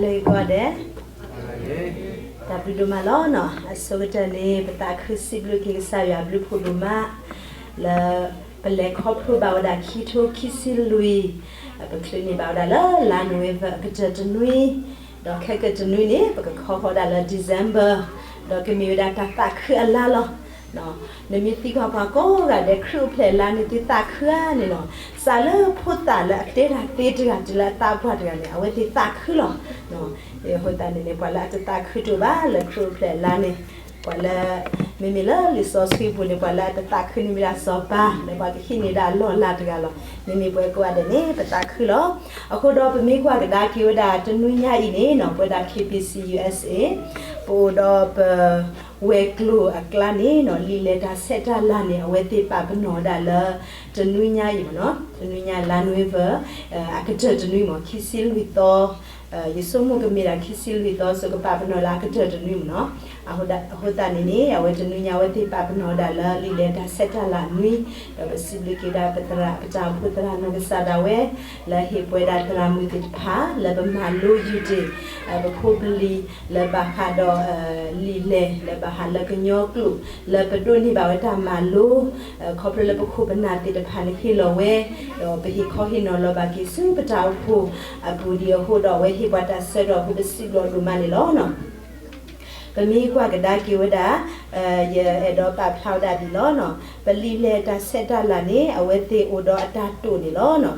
လၢဂ့ၤကိးဂၤဒဲး, တၢ်ဘျုးဒိၣ်မးလီၤနီၤ. အဆိကတၢၢ်န့ၣ် ပသးခုစံးဘျုးက့ၤကစၢ်ယွၤဘျုးဖှိၣ်ဒိၣ်မး လၢ ပလဲၤခီဖျိဘၣ်ဝဲဒၣ်ခံထိခံဆံလွံၢ်, ပချုးန့ၢ်ဘၣ်ဝဲဒၣ်လၢလါနိၣ်ဝ့ဘၢၣ်အကတၢၢ်တနွံ, ဒီးခဲကတနွံန့ၣ် ပကခီဃီၤဒၣ်လၢ December, ဒီးကမ့ၢ်ဝဲဒၣ်တၢ်သးခုအလါလီၤ. နမ့ၢ်သံကွၢ်ပှၤကိးဂၤဒဲး ခရံာ်အိၣ်ဖျဲၣ်အလါန့ၣ် သုသးခုဧါန့ၣ်နီၤ, စးလၢဖိသၣ်လၢအကတဲတၢ်သ့တဂၤ တုၤလၢအသးပှၢ်တဂၤန့ၣ် အဝဲသ့ၣ်သးခုလီၤ. အဃိသတးန့ၣ်န့ၣ် ပှၤလၢအတသးခုတအိၣ်ဘၣ်လၢခရံာ်အိၣ်ဖျဲၣ်အလါန့ၣ်, ပှၤလၢ မ့မ့ၢ်လၢလံာ်စီဆှံပူၤန့ၣ် ပှၤလၢအတသးခုန့ၣ်မ့ၢ်ဒၣ်စီၤပၤ လၢပှၤကဟံးန့ၢ်ဒၣ်အလီၢ်အလၤတဂၤလီၤ. မ့မ့ၢ်ပှၤကိးဂၤဒဲးန့ၣ် ပသးခုလီၤ. အဃိဒီးပမ့ၢ်ကွၢ်ကဒါက့ၤဝဲဒၣ်တနွံညါအံၤန့ၣ်နီၤ, ပဝဲဒၣ် K B C U S A ပအိၣ်ဒီးပ ဝဲၤကျိၤအကျါန့ၣ်နီၤ, လံာ်လဲၤတၢ်ဆဲးတၢ်လၤန့ၣ် အဝဲသ့ၣ်ပာ်ပနီၣ်ဝဲဒၣ်လၢ တနွံညါအံၤမ့ၢ်နီၤ, တနွံညါလါနိၣ်ဝ့ဘၢၣ် အကတၢၢ်တနွံမ့ၢ် ခံဆံလွံၢ်သီ, ယဆိကမိၣ်ကမ့ၢ်ဒၣ်ခံဆံလွံၢ်သီ ဆိကပာ်ပနီၣ်လၢအကတၢၢ်တနွံမ့ၢ်နီၤ. အဃိသတးန့ၣ်န့ၣ် အဝဲတနွံညါအဝဲသ့ၣ်ပာ်ပနီၣ်ဝဲဒၣ်လၢလံာ်လဲၤတၢ်ဆဲးတၢ်လၤနွံ, ဒီးပစံးဘျုးက့ၤဒၣ်ပသရၣ်ပတၢ်အိၣ်ဖှိၣ်သရၣ်နီၢ်ကစၢ်ဒၣ်ဝဲ လၢဟ့ၣ်ပှဲၤဒၣ်သရၣ်မုၣ်သ့ၣ်တဖၣ် လၢပမၤလိယုၢ်တ့ၢ် ပဖိပလံၤ လၢဘၣ်ဃးဒီး လံာ်လဲၢ်လၢဘၣ်ဃးလၢကညီကျိာ် လၢပဒိးန့ၢ်ဘၣ်ဝဲတၢ်မၤလိ ခီဖျိလၢပခိၣ်ပနၢ်သ့ၣ်တဖၣ်န့ၣ်ဟ့ၣ်လီၤဝဲ, ဒီးပဟ့ၣ်ခီဟ့ၣ်နီၤလီၤဘၣ်က့ၤဆူပတၢ်အိၣ်ဖှိၣ်အပူၤဒံးအဃိဒီး အဝဲဟ့ၣ်ပှၤတၢ်ဆၢကတီၢ်အဃိ ပစံးဘျုးဒိၣ်မးန့ၣ်လီၤ. ပမ့ၢ်ကွၢ်ကဒါက့ၤဝဲဒၣ် ယအဲၣ်ဒိးပာ်ဖျါဝဲဒၣ်ဒ်အံၤလီၤ. ပလံာ်လဲၢ်တၢ်ဆဲးတၢ်လၤန့ၣ် အဝဲသ့ၣ်အိၣ်ဒီးအတၢ်တိာ်န့ၣ်လီၤ.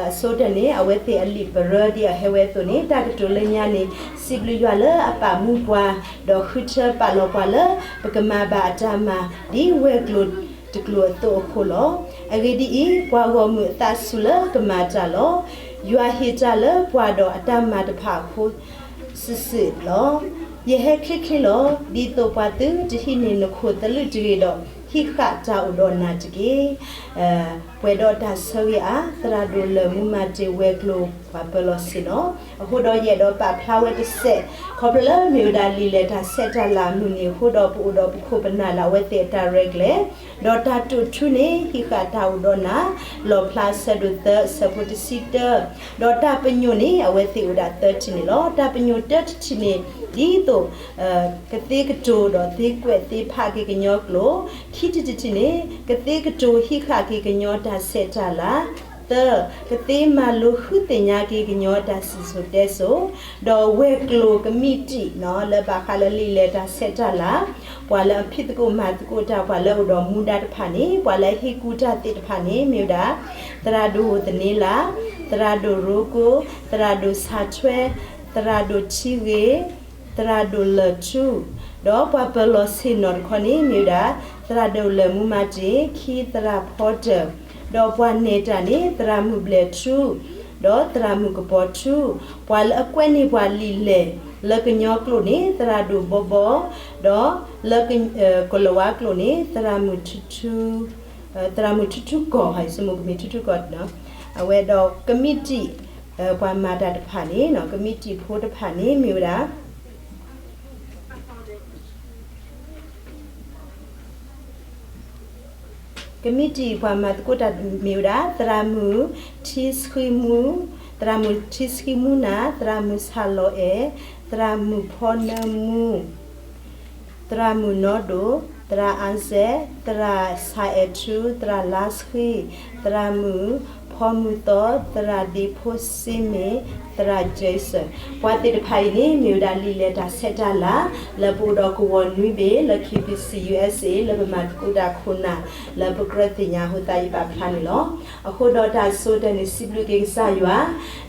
အဆိကတၢၢ်န့ၣ် အဝဲသ့ၣ်အလံာ်ပရၢဒ်အဟဲဝဲအသိးန့ၣ် တၢ်ကတိၤလၢညါန့ၣ် စံးဘျုးယွၤလၢအပာ်မူပှၤ ဒီးဃုထၢပာ်လီၤပှၤလၢပကမၤဘၣ်အတၢ်မၤ ဒ်ဝဲၤကျိၤတကျိၤအသိးအဃိလီၤ. အဂ့ၢ်ဒ်အံၤ, ပှၤဂီၢ်မုၢ်အသးဆူၣ်လၢကမၤတၢ်လီၤ. ယွၤဟ့ၣ်တၢ်လၢပှၤဒီးအတၢ်မၤတဖၣ်အဃိ စုာ်စုာ်လီၤ. ယဟဲချ့ချ့လီၤ. ဒ်သိးပှၤသုတဟံးန့ၢ်နခိၣ်သလုးတဂ့ၤဒီး ဟံးဃာ်တၢ်အိၣ်ဒီးနၤတက့ၢ်. ပှဲၤဒီးတၢ်ဆၢဂ့ၤအါ, သရၣ်ဒိၣ်လၢၢ်မူမၤတ့ၢ်ဝဲၤကျိၤပှၤပၢၤလီၢ်ဆ့ၣ်နီၤ. အဃိဒီးယအဲၣ်ဒိးပာ်ဖျါဝဲတစဲး, ခီဖျိလၢမ့ၢ်ဝဲဒၣ်လံာ်လဲၢ်တၢ်ဆဲးတၢ်လၤအမုၢ်နံၤအဃိဒီး ပအိၣ်ဒီးပခိၣ်ပနၢ်လၢအဝဲသ့ၣ်အတၢ်ရဲၣ်ကျဲၤ, ဒီးတၢ်တိာ်ထူန့ၣ် ဟံးဃာ်တၢ်အိၣ်ဒီးနၤ, လီၣ်ဖျါအဆၢဒိၣ်သၢ အဆၢဖိတဆံတၢ, ဒီးတၢ်ပညိၣ်န့ၣ် အဝဲသ့ၣ်အိၣ်ဒၣ်သၢထံၣ်န့ၣ်လီၤ. တၢ်ပညိၣ်တၢတထံၣ်န့ၣ် ဒ်သိး ကသ့ကတိၤဒီးသ့ကွဲးသ့ဖးက့ၤကညီကျိာ်, ခံထံၣ်တထံၣ်န့ၣ် ကသ့ကတိၤဟံးဃာ်က့ၤကညီတၢ်ဆဲးတၢ်လၤ, သၢ, ကသ့မၤလိဃုသ့ၣ်ညါက့ၤကညီတၢ်စံၣ်စိၤတဲစိၤ, ဒီးဝဲၤကျိၤကမံးတံာ်နီၤ လၢဘၣ်ဃးလၢလံာ်လဲၢ်တၢ်ဆဲးတၢ်လၤ, ပှၤလၢအဖံးသကိးမၤသကိးတၢ် ပှၤလၢအအိၣ်ဒီးမူဒါတဖၣ်န့ၣ် ပှၤလၢအဟ့ၣ်ကူၣ်တၢ်သ့ၣ်တဖၣ်န့ၣ် မ့ၢ်ဝဲဒၣ် သရၣ်ဒိၣ်ဟိၣ်သန့လး, သရၣ်ဒိၣ်ရိကိ, သရၣ်ဒိၣ်ဆၣ်ထွဲ, သရၣ်ဒိၣ်ထံဂ့ၤ, သရၣ်ဒိၣ်လၢၢ်ထူ, ဒီးပှၤပၢၤလီၢ်ဆ့ၣ်နီၤတခီန့ၣ် မ့ၢ်ဝဲဒၣ် သရၣ်ဒိၣ်လၢၢ်မူမၤတ့ၢ်, ခံသရၣ်ဖီတၢၢ်, ဒီးပှၤနဲၣ်တၢ်န့ၣ် သရၣ်မုၣ်ဘျဲၣ်ထူ, ဒီးသရၣ်မုၣ်ကပီၤထူ, ပှၤလၢအကွဲးန့ၢ်ပှၤလံာ်လဲၢ် လၢကညီကျိာ်န့ၣ် သရၣ်ဒိၣ်ဘီဘီ, ဒီးလၢ ကီၢ်လၤဝါကျိာ်န့ၣ် သရၣ်မုၣ်ထူထူ, သရၣ်မုၣ်ထူထူကီၢ်, ယဆိကမိၣ်ကမ့ၢ်ထူထူကီၢ်, အဝဲဒီးကမံးတံာ် ပှၤမၤတၢ်တဖၣ်န့ၣ် ကမံးတံာ်ဖိတဖၣ်န့ၣ် မ့ၢ်ဝဲဒၣ် ကမံးတံာ်ပှၤမၤသကိးတၢ်မ့ၢ်ဝဲဒၣ် သရၣ်မုၣ်ထံဆှံမူ, သရၣ်မုၣ်ထံဆှံမူနၤ, သရၣ်မုၣ်ဆၣ်လီၤအဲၣ်, သရၣ်မုၣ်ဖီနၢမူ, သရၣ်မုၣ်နီဒိၣ်, သရၣ်အါစဲး, သရၣ်ဆၣ်အဲၣ်ထူ, သရၣ်လါဆှံ, သရၣ်မုၣ်ဖီမုၢ်သီ, သရၣ်ဒ့ဖိစ့မ့ၣ်, သရၣ်ကၠဲးစၢၣ်, ပှၤသ့ၣ်တဖၣ်အံၤန့ၣ် မ့ၢ်ဝဲဒၣ်လံာ်လဲၢ်တၢ်ဆဲးတၢ်လၤ လၢပအိၣ်ဒီးကဝီၤနွံဘ့ၣ် လၢ K B C U S A လၢပမၤသကိးတၢ်ခိၣ်နၢ် လၢပကြၢးသ့ၣ်ညါအဃိသတး ယပာ်ဖျါန့ၣ်လီၤ. အဃိဒီးတၢ်ဆိကတၢၢ်န့ၣ် စံးဘျုးက့ၤကစၢ်ယွၤ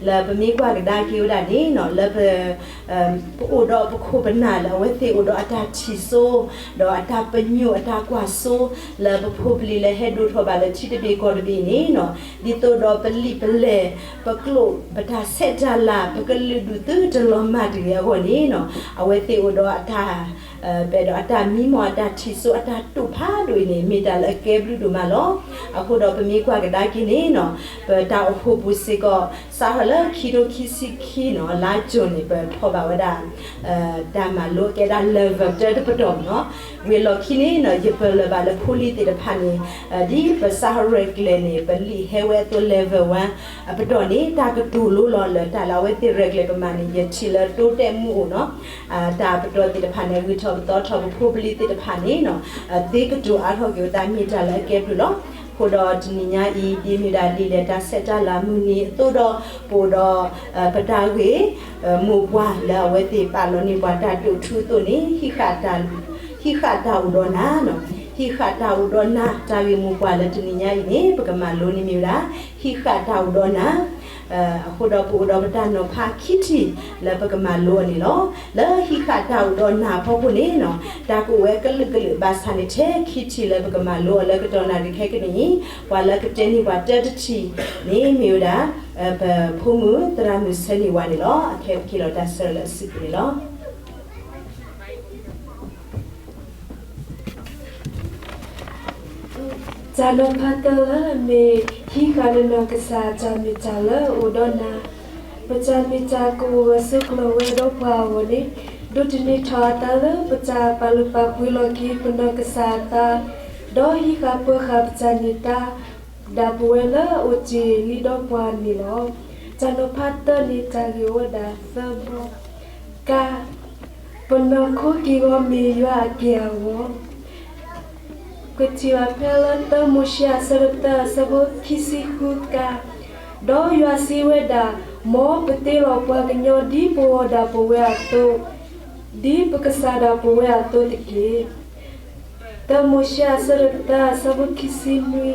လၢပမ့ၢ်ကွၢ်ကဒါက့ၤဝဲဒၣ်န့ၣ်နီၤ လၢပ ပအိၣ်ဒီးပခိၣ်ပနၢ်လၢအဝဲသ့ၣ်အိၣ်ဒီးအတၢ်ထံၣ်စိ ဒီးအတၢ်ပညိၣ်အတၢ်ကွၢ်စိ လၢပဖိပလံၤလၢဟဲဒိၣ်ထီၣ်ဘၣ်လၢထံတဘ့ၣ်ကီၢ်တဘ့ၣ်န့ၣ်နီၤ ဒ်သိးဒီးပလံာ်ပလဲၢ် ပကျိာ် ပတၢ်ဆဲးတၢ်လၤ ပကလုာ်ဒူၣ်သုတလီၤမၢ်တဂ့ၤအဂီၢ်န့ၣ်နီၤ အဝဲသ့ၣ်အိၣ်ဒီးအတၢ် ပအဲၣ်ဒိးအတၢ်မံမီၢ် အတၢ်ထံၣ်စိအတၢ်တိာ်ဖးဒိၣ်အံၤန့ၣ် မ့ၢ်တၢ်လၢအကဲဘျုးဒိၣ်မးလီၤ. အဃိဒီးပမ့ၢ်ကွၢ်ကဒါက့ၤန့ၣ်နီၤ ပတၢ်အိၣ်ဖှိၣ်ပူၤစ့ၢ်ကီး စးထီၣ်လၢခံထိခံဆံခံနီၤ လါကၠိန့ၣ် ပထီၣ်ဘၣ်ဝဲဒၣ် တၢ်မၤလိကဲဒၣ် level တၢတပတီၢ်နီၤ. ဝံၤအလီၢ်ခံန့ၣ်နီၤ ယပလၢၢ်ဘၣ်လၢဖိလံၤသ့ၣ်တဖၣ်န့ၣ် ဒ်ပစးထီၣ်ရဲၣ်ကျဲၤန့ၣ် ပလံာ်ဟဲဝဲအသိး level one အပတီၢ်န့ၣ် တၢ်ကတိၤလိလီၤလၢတၢ်လၢအဝဲသ့ၣ်ရဲၣ်ကျဲၤကမၤန့ၣ် ယထံၣ်လၢတိတဲာ်မူအိၣ်နီၤ တၢ်ပတီၢ်သ့ၣ်တဖၣ်န့ၣ် ဂုၤထီၣ်ပသီထီၣ်ပဖိပလံၤသ့ၣ်တဖၣ်န့ၣ်နီၤ သ့ကတိၤအါထီၣ်က့ၤဝဲသး မ့ၢ်တၢ်လၢအကဲဘျုးလီၤ. အဃိဒီးတနံၤညါအံၤ ဒ်မ့ၢ်ဒၣ်လံာ်လဲၢ်တၢ်ဆဲးတၢ်လၤမုၢ်နံၤအသိးဒီး ပအိၣ်ဒီး ပတၢ်ဂ့ၢ်မိၢ်ပှၢ်လၢအဝဲသ့ၣ်ပာ်လီၤန့ၢ်ပှၤတၢ်ဒိၣ်ထူအသိးန့ၣ် ဟံးဃာ်တၢ်အိၣ်ဒီးနၤနီၤ ဟံးဃာ်တၢ်အိၣ်ဒီးနၤ တၢ်ဂ့ၢ်မိၢ်ပှၢ်လၢတနံၤညါအံၤန့ၣ် ပကမၤလိန့ၢ်မ့ၢ်ဝဲဒၣ် ဟံးဃာ်တၢ်အိၣ်ဒီးနၤ အဃိဒီးပအိၣ်ဒီးပတၢ်နီၤဖးခံထံၣ်လၢပကမၤလိအီၤန့ၣ်လီၤ. လၢဟံးဃာ်တၢ်အိၣ်ဒီးနၤအဖီခိၣ်န့ၣ်နီၤ တၢ်ကအိၣ်ဝဲကလုာ်ကလုာ်ဘၣ်ဆၣ်န့ၣ် ထဲခံထံၣ်လၢပကမၤလိအီၤလၢကတီၢ်နၣ်ရံၣ်ခဲကနံၣ်အံၤ ပှၤလၢကတဲန့ၢ်ပှၤတၢတထံၣ်န့ၣ်မ့ၢ်ဝဲဒၣ် ပဖိမုၣ်သရၣ်မုၣ်ဆၢန့ၢ်ဝၤန့ၣ်လီၤ. အခဲပကဟ့ၣ်လီၤတၢ်ဆၢလၢအစုပူၤန့ၣ်လီၤ. တၢ်နီၤဖးတၢလၢအမ့ၢ် ဟံးဃာ်နနီၢ်ကစၢ်တၢ်မ့ၢ်တၢ်လၢအအိၣ်ဒီးနၤ, ပတၢ်မ့ၢ်တၢ်ကအိၣ်ဂၢၢ်ဆိးကျၢၤဝဲဒီးပှၤအဂီၢ်န့ၣ် ဒိးသန့ၤထီၣ်အသးလၢပတၢ်ပာ်လုၢ်ပာ်ပှ့ၤလီၤက့ၤပနီၢ်ကစၢ်အသး, ဒီးဟံးဃာ်ပၢၤဃာ်ပတၢ်န့ၢ်သါဒၣ်ပဝဲလၢအအိၣ်တ့ၢ်လံဒီးပှၤန့ၣ်လီၤ. တၢ်နီၤဖးတၢန့ၣ် တၢ်ဂ့ၢ်အိၣ်ဝဲဒၣ်သၢဘီ က ပနီၢ်ခိက့ၢ်ဂီၤမ့ၢ်ယွၤအက့ၢ်အဂီၤ, ကထံၣ်ဘၣ်ဖဲလၢသၢမိၤၡ့အဆၢဒိၣ်သၢအဆၢဖိခံဆံဃု က ဒီးယွၤစံးဝဲဒၣ်, မ်ပတ့လီၤပှၤကညီဒ်ပဂီၢ်ဒၣ်ပဝဲအသိး, ဒ်ပကစၢ်ဒၣ်ပဝဲအသိးတက့ၢ်. သၢမိၤၡ့အဆၢဒိၣ်သၢအဆၢဖိခံဆံနွံ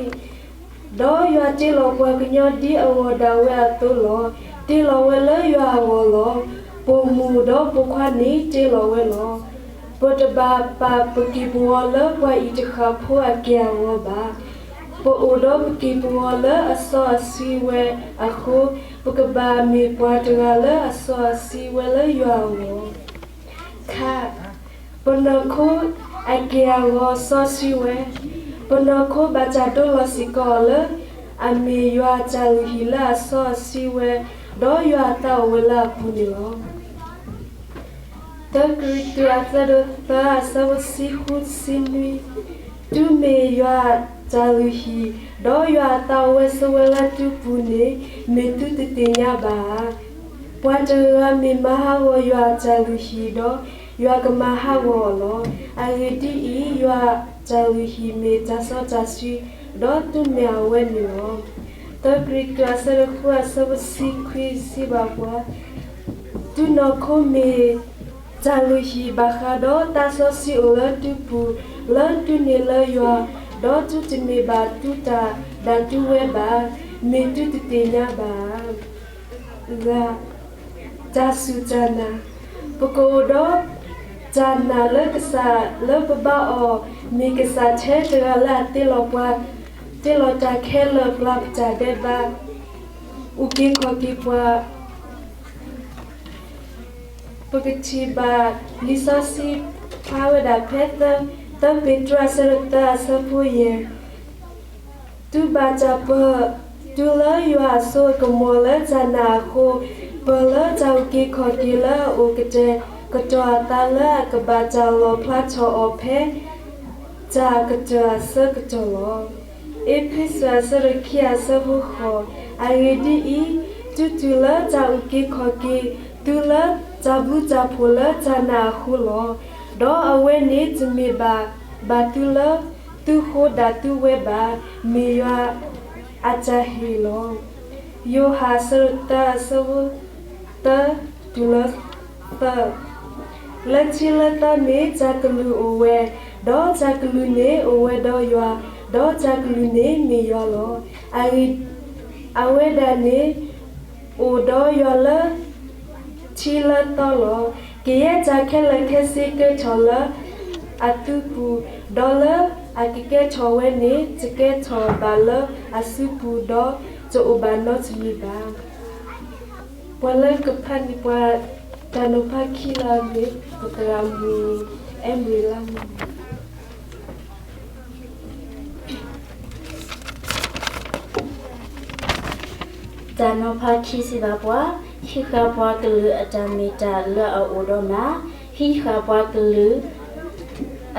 ဒီးယွၤတ့လီၤပှၤကညီဒ်အဂီၢ်ဒၣ်ဝဲအသိးလီၤ. တ့လီၤဝဲလၢယွၤအဂီၢ်လီၤ. ပိာ်မုၣ်ဒီးပိာ်ခွါန့ၣ်တ့လီၤဝဲလီၤ. ပတဘၣ်ပာ်ပက့ၢ်ပဂီၤလၢပှၤအံၤတဃၣ်ဖိအက့ၢ်အဂီၤဘၣ်. ပအိၣ်ဒီးပက့ၢ်ပဂီၤလၢအစီအဆှံဝဲအဃိ, ပကဘၣ်မ့ၢ်ပှၤတဂၤလၢအစီအဆှံဝဲလၢယွၤအဂီၢ် ခ ပနီၢ်ခိအက့ၢ်အဂီၤစီဆှံဝဲ, ပနီၢ်ခိဘၣ်တၢ်ဒိလီၤစ့ၢ်ကီးအီၤလၢ အမ့ၢ်ယွၤအတၢ်လုၢ်ဟံၣ်လၢအစီအဆှံဝဲ, ဒီးယွၤအသးအိၣ်ဝဲလၢအပူၤန့ၣ်လီၤ. သၢကရံၣ်သူးအဆၢဒိၣ်သၢအဆၢဖိတဆံဃုတဆံနွံ, တုၤမ့ၢ်ယွၤအတၢ်လုၢ်ဟံၣ်, ဒီးယွၤအသးအိၣ်ဝဲဆိးဝဲလၢသုပူၤန့ၣ် မ့ၢ်သုတသ့ၣ်ညါဘၣ်ဧါ. ပှၤတဂၤဂၤမ့ၢ်မၤဟးဂီၤယွၤအတၢ်လုၢ်ဟံၣ်ဒီး, ယွၤကမၤဟးဂီၤအီၤလီၤ. အဂ့ၢ်ဒ်အံၤ, ယွၤအတၢ်လုၢ်ဟံၣ်မ့ၢ်တၢ်စီတၢ်ဆှံ, ဒီးသုမ့ၢ်အဝဲန့ၣ်လီၤ. သၢကရံၣ်သူးအဆၢဒိၣ်ဃုအဆၢဖိတဆံခွံ စံးဘၣ်ပှၤ, သုနီၢ်ခိမ့ၢ်တၢ်လုၢ်ဟံၣ်ဘၣ်ဃးဒီးသးစီဆှံအိၣ်လၢသုပူၤ, လၢသုန့ၢ်လၢယွၤ, ဒီးသုတမ့ၢ်ဘၣ်သုတၢ်ဒၣ်သုဝဲဘၣ်, မ့ၢ်သုတသ့ၣ်ညါဘၣ်ဧါ. ဂၤ, တၢ်စူၢ်တၢ်နာ်, ပကအိၣ်ဒီးတၢ်နာ်လၢကစၢ်လၢပဘါအီၤ, မ့ၢ်ကစၢ်ထဲတဂၤလၢအသ့လီၤပှၤ, သ့လီၤတၢ်ခဲလၢာ်ပျၢ်ပတၢ်ဒဲးဘး, အုၣ်က့ၤခီၣ်က့ၤပှၤ ပကထံၣ်ဘၣ်လံာ်စီဆှံဖးဝဲဒၣ်ဖဲ သၢပ့းတရူးအဆၢဒိၣ်သၢအဆၢဖိယဲၢ်, သုဘၣ်တၢ်ပၢၢ်တုၤလၢယွၤအစိအကမီၤလၢတၢ်နာ်အဃိ, ပၢၢ်လၢတၢ်အုၣ်က့ၤခီၣ်က့ၤလၢအအိၣ်ကတဲာ်ကတီၤအသးလၢအကဘၣ်တၢ်လီၣ်ဖျါထီၣ်အီၤဖဲ တၢ်ကတၢၢ်အဆၢကတီၢ်လီၤ. အ့းဖ့းစူးအဆၢဒိၣ်ခံအဆၢဖိဃိး, အဂ့ၢ်ဒ်အံၤ, သုတုၤလၢတၢ်အုၣ်က့ၤခီၣ်က့ၤသုလၢတၢ်ဘျုးတၢ်ဖှိၣ်လၢတၢ်နာ်အဃိလီၤ. ဒီးအဝဲန့ၣ်တမ့ၢ်ဘၣ်သုလၢသုဃိဒၣ်သုဝဲဘၣ်, မ့ၢ်ယွၤအတၢ်ဟ့ၣ်လီၤ. ယိၤဟၣ်အဆၢဒိၣ်သၢအဆၢဖိသၢတုၤလၢသၢ လၢခံလၢသီမ့ၢ်တၢ်ကလုၢ်အိၣ်ဝဲ, ဒီးတၢ်ကလုၢ်န့ၣ်အိၣ်ဝဲဒီးယွၤ, ဒီးတၢ်ကလုၢ်န့ၣ်မ့ၢ်ယွၤလီၤ. အဂ့ၢ် အဝဲဒၣ်န့ၣ် အိၣ်ဒီးယွၤလၢထံလၢသီလီၤ. ကယဲၢ်တၢ်ခဲလၢာ်ခဲဆ့ကဲထီၣ်လၢအသူပူၤ, ဒီးလၢအကကဲထီၣ်ဝဲန့ၣ် တကဲထီၣ်ဘၣ်လၢအစုပူၤ, ဒီးတအိၣ်ဘၣ်နီတမံၤဘၣ်. ပှၤလၢကဖးန့ၢ်ပှၤတၢ်နီၤဖးခံလၢအမ့ၢ် ပသရၣ်မုၣ် အဲၣ်ဘှံးလၢ် တၢ်နီၤဖးခံစံးဘၣ်ပှၤ, ဟံးဃာ်ပှၤကလုာ်အတၢ်မ့ၢ်တၢ်လၢအအိၣ်ဒီးနၤ, ဟံးဃာ်ပှၤကလုာ်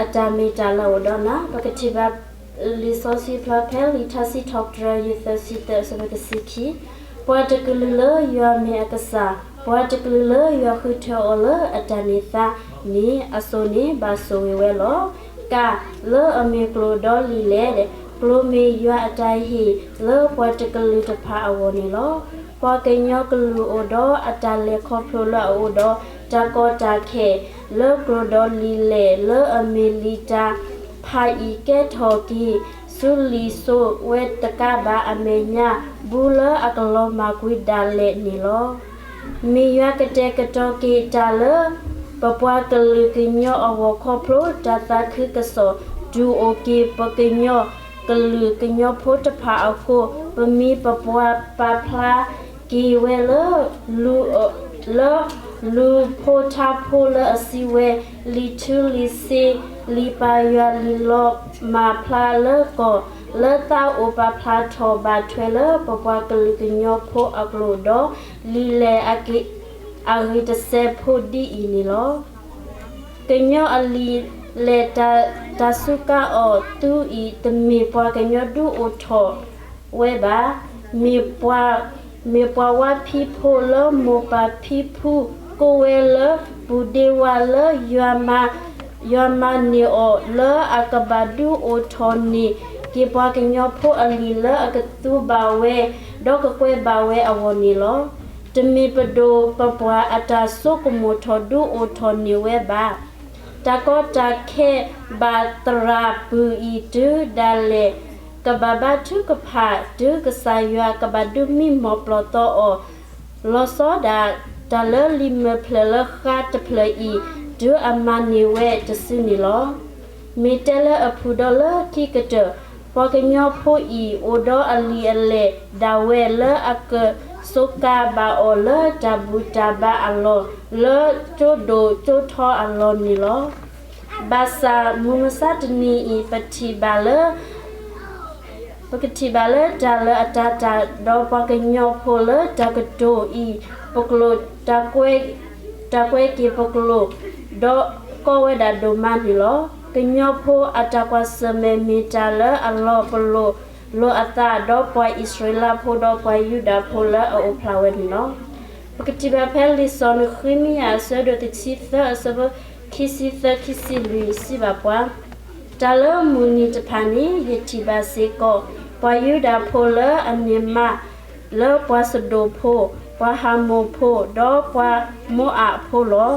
အတၢ်မ့ၢ်တၢ်လၢအအိၣ်ဒီးနၤ. ပကထံၣ်ဘၣ်လံာ်စီဆှံဖျါဖဲလံာ်ထါစံးထီၣ်ပတြၢၤ ယဲၢ်သၢဆံသၢ အဆၢဖိတဆံခံ, ပှၤတကလုာ်လၢယွၤမ့ၢ်အကစၢ်, ပှၤတကလုာ်လၢယွၤဃုထၢအီၤလၢအတၢ်န့ၢ်သါန့ၣ် အစိၤန့ၣ်ဘၣ်ဆိၣ်ဂ့ၤဝဲလီၤ. ကၢ်, လၢအမ့ၢ်ကျိာ်ဒီးလံာ်လဲၢ်, ကျိာ်မ့ၢ်ယွၤအတၢ်ဟ့ၣ်လၢပှၤတကလုာ်တဖၣ်အဂီၢ်န့ၣ်လီၤ. ပှၤကညီကလုာ်အိၣ်ဒီးအတၢ်လဲၤခီဖျိလၢအအိၣ်ဒီးတၢ်ကီတၢ်ခဲ လၢကျိာ်ဒီးလံာ်လဲၢ် လၢအမ့ၢ်လံာ်တၢ်ဖးအံၤ ကဲထီၣ်က့ၤ ဆူလံာ်စိဝဲတကးဘၣ် အမဲာ်ညါဘူးလၢအကလီၤမၢ်ကွံာ်ဒၣ်လဲာ်န့ၣ်လီၤ. မ့ၢ်ယွၤကတဲာ်ကတီၤက့ၤတၢ်လၢ ပပှၤကလုာ်ကညီအဂီၢ်ခီဖျိတၢ်သးခုကစီၣ် တူၢ်အိၣ်က့ၤပကညီကလုာ်ကညီဖိတဖၣ်အဃိ, ပမံၤပပှၢ်ပာ်ဖျါက့ၤဝဲလၢ လၢလူၤဖိထါဖိလၢအစံးဝဲ, လံာ်ထူလံာ်စ့, လံာ်ပၢ်ယွၤ, လံာ်လီၤမၢ်ဖျါလၢကီၢ်, လၢသးအိၣ်ပာ်ဖျါထီၣ်ဘၣ်ထွဲလၢပပှၤကလုာ်ကညီဖိအကျိာ်ဒီး လံာ်လဲၢ်အဂ့ၢ်တစဲးဖိဒ်အံၤန့ၣ်လီၤ. ကညီအလံာ်လဲၢ်တၢ်စူးကါအီၤသုးအံၤ တမ့ၢ်ပှၤကညီဒုးအိၣ်ထီၣ်ဝဲဘၣ်. မ့ၢ်ပှၤဝါဖံးဖိလၢမိၢ်ပၢ်ဖံဖုကိးဝဲလၢ ပူၤဒ့ဝါလၢ ယွၤမၤန့ၢ်အီၤ လၢအကဘၣ်ဒုးအိၣ်ထီၣ်န့ၢ်က့ၤပှၤကညီဖိအလံာ်လၢအကသူဘၣ်ဝဲ ဒီးကကွဲးဘၣ်ဝဲအဂီၢ်န့ၣ်လီၤ. တမ့ၢ်ပဒိၣ်ပပှၢ်အတၢ်ဆိကမိၣ်ထီၣ်ဒုးအိၣ်ထီၣ်န့ၢ်ဝဲဘၣ်. တၢ်ကီတၢ်ခဲဘၣ်သရၣ်ပုၢ်အံၤတုၤဒၣ်လဲာ် ကဘၣ်ဘါထုကဖၣ် တုၤကစၢ်ယွၤကဘၣ်ဒုးမံမီၢ်ပျီၢ်သီအီၤ လီၤဆီဒၣ်တၢ်လၢလံာ်မဲာ်ဖျၢၣ်လၢဃါတဖျၢၣ်အံၤ တုၤအမၤန့ၢ်ဝဲတစုန့ၣ်လီၤ. မ့ၢ်တဲလၢအဖုၣ်ဒီးလၢခံကတၢၢ် ပှၤကညီဖိအံၤ အိၣ်ဒီးအလံာ်အလဲၢ်ဒၣ်ဝဲလၢအကစူးကါဘၣ်အီၤလၢတၢ်ဘူၣ်တၢ်ဘါအလီၢ် လၢကၠိဒိၣ်ကၠိထီအလီၢ်န့ၣ်လီၤ. ဘၣ်ဆၣ်မုၢ်မဆါတနံၤအံၤ ပထံၣ်ဘၣ်လၢ ပကထံၣ်ဘၣ်လၢတၢ်လၢအတၤတၢ်ဒီးပှၤကညီဖိလၢတၢ်ကတိၤအံၤ ပကျိာ် တၢ်ကွဲက့ၤပကျိာ် ဒီးကီဝဲဒၣ်ဒိၣ်မးန့ၣ်လီၤ. ကညီဖိအတၢ်ကွၢ်ဆၢၣ်မဲာ်မ့ၢ်တၢ်လၢအလီၤပလိာ်လိာ်အသး ဒီးပှၤအံၣ်စရ့လးဖိဒီးပှၤယူဒၤဖိလၢအအိၣ်ဖျါဝဲန့ၣ်လီၤ. ပကထံၣ်ဘၣ်ဖဲလံာ်စီၤနဃ့မယၤအဆၢဒိၣ်တဆံသၢ အဆၢဖိခံဆံသၢ ခံဆံလွံၢ် စံးဘၣ်ပှၤ, တၢ်လၢမုၢ်နံၤတဖၣ်န့ၣ် ယထံၣ်ဘၣ်စ့ၢ်ကီး ပှၤယူဒၤဖိလၢအန့ၢ်မါ လၢပှၤစဒိၣ်ဖိ, ပှၤဟၤမိၣ်ဖိ, ဒီးပှၤမိအးဖိလီၤ.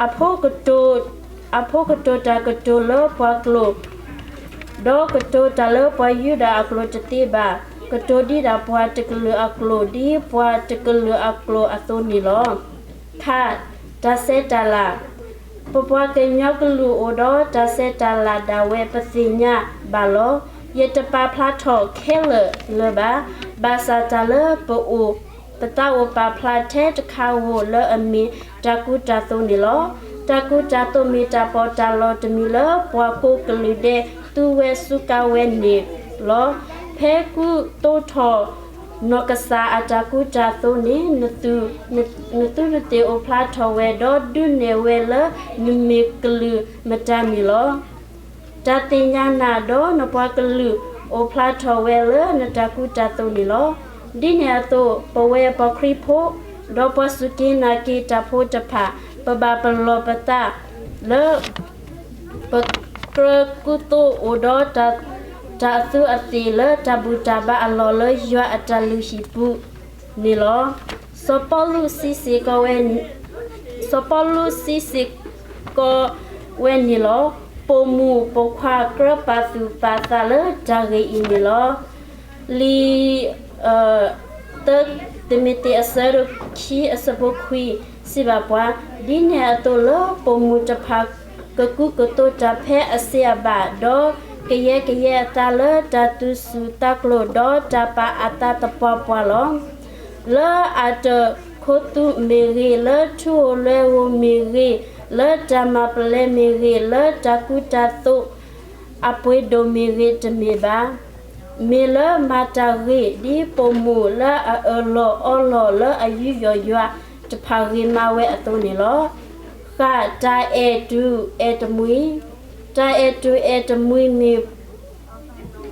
အဖိကတိၤတၢ်ကတိၤလၢပှၤကျိာ် ဒီးကတိၤတၢ်လၢပှၤယူဒၤအကျိာ်တသ့ဘၣ်, ကတိၤဒ်တၢ်ပှၤတကလုာ်အကျိာ် ဒ်ပှၤတကလုာ်အကျိာ်အသိးန့ၣ်လီၤ. ခ, တၢ်ဆဲးတၢ်လၤ, ပပှၤကညီကလုာ်အိၣ်ဒီးတၢ်ဆဲးတၢ်လၤဒၣ်ဝဲ ပသ့ၣ်ညါဘၣ်လီၤ. ယတပာ်ဖျါထီၣ်ခဲလၢာ်လၢၤဘၣ်. ဘၣ်ဆၣ်တၢ်လၢပအိၣ် ပသးအိၣ်ပာ်ဖျါထဲတခါဧိၤ လၢအမ့ၢ်တၢ်ကူတၢ်သိးန့ၣ်လီၤ. တၢ်ကူတၢ်သိးမ့ၢ်တၢ်ပီးတၢ်လီတမံၤလၢ ပှၤကိးကလုာ်ဒဲး သူဝဲစူးကါဝဲန့ၣ်လီၤ. ဖဲကူသိးထီၣ် နီၢ်ကစၢ်အတၢ်ကူတၢ်သိးန့ၣ် နသုးနသ့ၣ်အိၣ်ဖျါထီၣ်ဝဲ ဒီးဒုးနဲၣ်ဝဲလၢ နမ့ၢ်ကလုာ်မတၤန့ၣ်လီၤ. တၢ်သ့ၣ်ညါနၤ ဒီးနပှၤကလုာ်အိၣ်ဖျါထီၣ်ဝဲလၢ နတၢ်ကူတၢ်သိးန့ၣ်လီၤ. ဒ်န့ၣ်အသိး ပဝဲပှၤခရံာ်ဖိ ဒီးပှၤစူၢ်က့ၤနာ်က့ၤတၢ်ဖိတဖၣ် ပဘၣ်ပလီၢ်ပသးလၢ ပကြၢးကူသိးအိၣ်ဒီး တၢ်အသုးအသ့ၣ်လၢ တၢ်ဘူၣ်တၢ်ဘါအလီၢ်လၢ ယွၤအတၢ်လုၢ်ဟံၣ်ပူၤန့ၣ်လီၤ. စီၤပီလူးစံးစ့ၢ်ကီးဝဲ စီၤပီလူးစံးစ့ၢ်ကီးဝဲန့ၣ်လီၤ. ပိာ်မုၣ်ပိာ်ခွါ ကြၢးပာ်သူၣ်ပာ်သးလၢတၢ်ဂ့ၢ်အံၤန့ၣ်လီၤ. လံာ် သၢ တံၤမသ့း အဆၢဒိၣ်ခံ အဆၢဖိခွံ စံးဘၣ်ပှၤ, ဒ်န့ၣ်အသိးလၢပိာ်မုၣ်တဖၣ် ကကူကသိးတၢ်ဖဲအစ့အဘၣ်, ဒီးကယဲၢ်ကယဲၢ်အသးလၢ တၢ်သူၣ်စူၤသးကျိၤ ဒီးတၢ်ပာ်အသးသပှၢ်ပှၢ်လီၤ. လၢအတၢ်ခိးသူၣ်မ့ၢ်ဂ့ၤ, လၢထူဧိၤလွဲဧိၤမ့ၢ်ဂ့ၤ, လၢတၢ်မၤပလဲမ့ၢ်ဂ့ၤ, လၢတၢ်ကူတၢ်သိးအပှ့ၤဒိၣ်မ့ၢ်ဂ့ၤတမ့ၢ်ဘၣ်. မ့ၢ်လၢမၤတၢ်ဂ့ၤဒ်ပိာ်မုၣ်လၢအအၢၣ်လီၤအီလီၤလၢအယူးယီၣ်ယွၤတဖၣ်ဂ့ၤမးဝဲအသိးန့ၣ်လီၤ. ဃၣ်, တၢ်အဲၣ်တူၢ်အဲၣ်တမှံၤ, တၢ်အဲၣ်တူၢ်အဲၣ်တမှံၤမ့ၢ်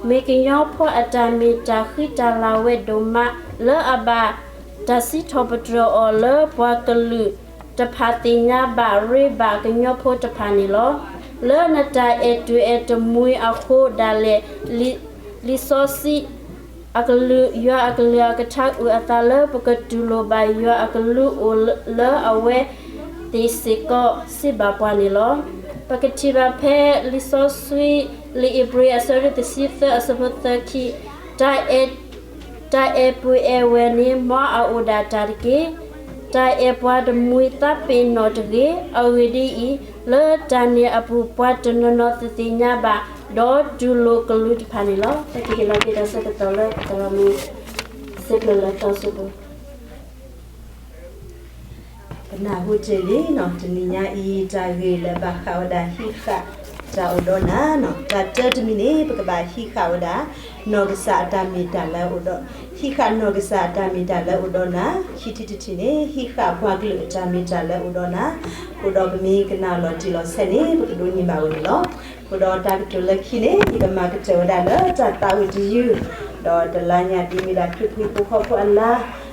မ့ၢ်ကညီဖိအတၢ်မ့ၢ်တၢ်ဃံတၢ်လၤဝဲဒိၣ်မး လၢအဘၣ်တၢ်စံးထီၣ်ပတြၢၤအီၤလၢပှၤကလုာ်တဖၣ်သ့ၣ်ညါဘၣ်ရ့ဘၣ်ကညီဖိတဖၣ်န့ၣ်လီၤ. လၢနတၢ်အဲၣ်တူၢ်အဲၣ်တမှံၤအဃိဒၣ်လဲာ် လံာ်စီဆှံအကလုာ်, ယွၤအကလုာ်အကထါအုၣ်အသးလၢပကတူၢ်လိာ်ဘၣ်ယွၤအကလုၢ်အိၣ်လၢအဝဲသ့ၣ်စ့ၢ်ကီးစံးဘၣ်ပှၤန့ၣ်လီၤ. ပကထံၣ်ဘၣ်ဖဲလံာ်စီဆှံ လံာ်ဧ့ၤဘြံၤအဆၢဒိၣ်တဆံသၢအဆၢဖိသၢခံ, တၢ်အဲၣ်ပုၢ်အဲၣ်ဝဲၢ်န့ၣ် မ်အအိၣ်ဒၣ်တၢ်တက့ၢ်. တၢ်အဲၣ်ပှၤတမှံၤသးပ့ၤနီၣ်တဂ့ၤ. အဂ့ၢ်ဒ်အံၤ, လၢတၢ်န့ၣ်အပူၤ ပှၤတနီၤနီၤသ့ၣ်ညါဘၣ်, ဒီးတူၢ်လိာ်ကလုၢ်တဖၣ်န့ၣ်လီၤ. ပကဟ့ၣ်လီၤက့ၤတၢ်ဆၢကတီၢ်လၢပသရၣ်မုၣ် စံးပျၢၢ်လၢတၢ်စူပူ ပနၢ်ဟူတ့ၢ်လံနီၤ, တနံၤညါအံၤ တၢ်ဂ့ၢ်လၢဘၣ်ဃးဝဲဒၣ်ဟံးဃာ်တၢ်အိၣ်ဒီးနၤနီၤ. တၢ်တၢတမံၤန့ၣ် ပကဘၣ်ဟံးဃာ်ဝဲဒၣ် နီၢ်ကစၢ်အတၢ်မ့ၢ်တၢ်လၢအအိၣ်ဒီး, ဟံးဃာ်နီၢ်ကစၢ်အတၢ်မ့ၢ်တၢ်လၢအအိၣ်ဒီးနၤ. ခံထံၣ်တထံၣ်န့ၣ် ဟံးဃာ်ပှၤကလုာ်အတၢ်မ့ၢ်တၢ်လၢအအိၣ်ဒီးနၤ. အဃိဒီးပမ့ၢ်ကနၣ်လီၤတံၢ်လီၤဆဲးန့ၣ် ပကဒိးန့ၢ်ဘၣ်ဝဲန့ၣ်လီၤ. အဃိဒီးတၢ်ကတိၤလၢခံန့ၣ် ယကမၤကတၢၢ်ဝဲဒၣ်လၢတၢ်သးဝံၣ်တယုၢ်, ဒီးတလါညါဒ်မ့ၢ်ဒၣ်ခရံာ်ဖိဟံၣ်ဖိဃီဖိအလါ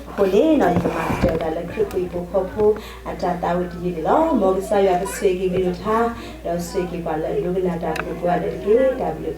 အဃိန့ၣ်, ယကမၤကတၢၢ်ဝဲဒၣ်လၢခရံာ်ဖိဟံၣ်ဖိဃီဖိအတၢ်သးဝံၣ်တယုၢ်န့ၣ်လီၤ. မ်ကစၢ်ယွၤကဆိၣ်ဂ့ၤကလုၢ်ကထါ, ဒီးဆိၣ်ဂ့ၤပှၤလၢအဒိကနၣ်တၢ်ဖိကိးဂၤဒဲးတက့ၢ်. တၢ်ဘျုး